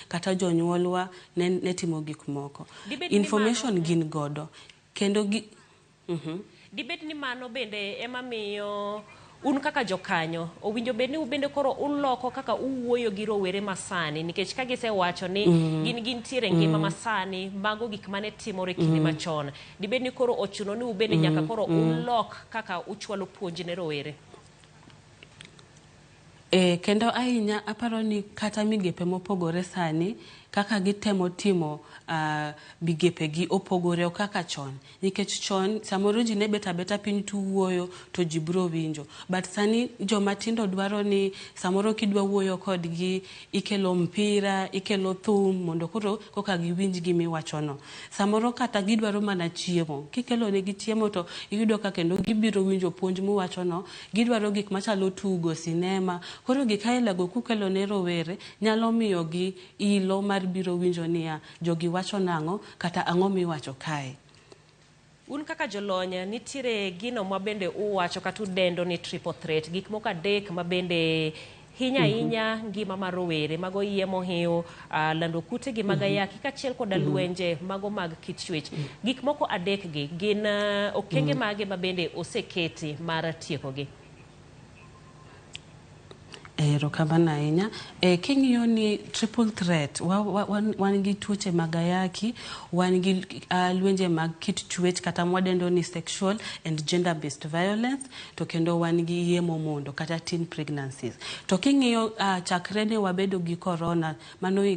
Kata jonyuolwa ne timo gik moko. Dibed ni Information mano gin godo. Kendo gi. Dibed ni mano bende ema miyo un kaka jokanyo owinjo bed ni ubende koro uloko kaka uwuoyo gi rowere masani, nikech ka gisewacho ni gin gintiere e ngima masani, mago gik mane timore kinde machon, dibed ni koro ochuno ni ubende nyaka koro ulok kaka uchwalo puonj ne rowere? E, kendo ahinya aparo ni kata migepe mopogore sani kaka gitemo timo migepe gi opogore ok kaka chon, nikech chon samoro ji ne bet abeta piny to wuoyo to ji biro winjo, but sani joma tindo dwaro ni samoro kidwa wuoyo kodgi ikelo mpira, ikelo thum mondo koro koka giwinj gimiwachono. Samoro kata gidwaro mana chiemo, kikelo negi chiemo to iyudo ka kendo gibiro winjo puonj muwachono. Gidwaro gik machalo tugo sinema. Koro gik aila go kukelo ne rowere nyalo miyo gi ilo mar biro winjo niya, jogi wacho nang'o kata ang'o miwacho kae. Un kaka jolony, nitiere gino ma bende uwacho kata udendo ni triple threat, gik moko adek ma bende hinya ahinya ngima mar rowere, mago iye mohiw, lando kute gi mag ayaki kaachiel koda lwenje mago mag kit chwech. Gik moko adek gi gin okenge mage ma bende oseketi mar tiekogi? Erokamano ahinya. King'iyo ni triple threat, wan gi tuoche mag ayaki, wan gi lwenje mag kit chwech kata mwadendo ni sexual and gender based violence, to kendo wan gi iye momondo kata teen pregnancies. To king'iyo chakre ne wabedo gi corona, mano.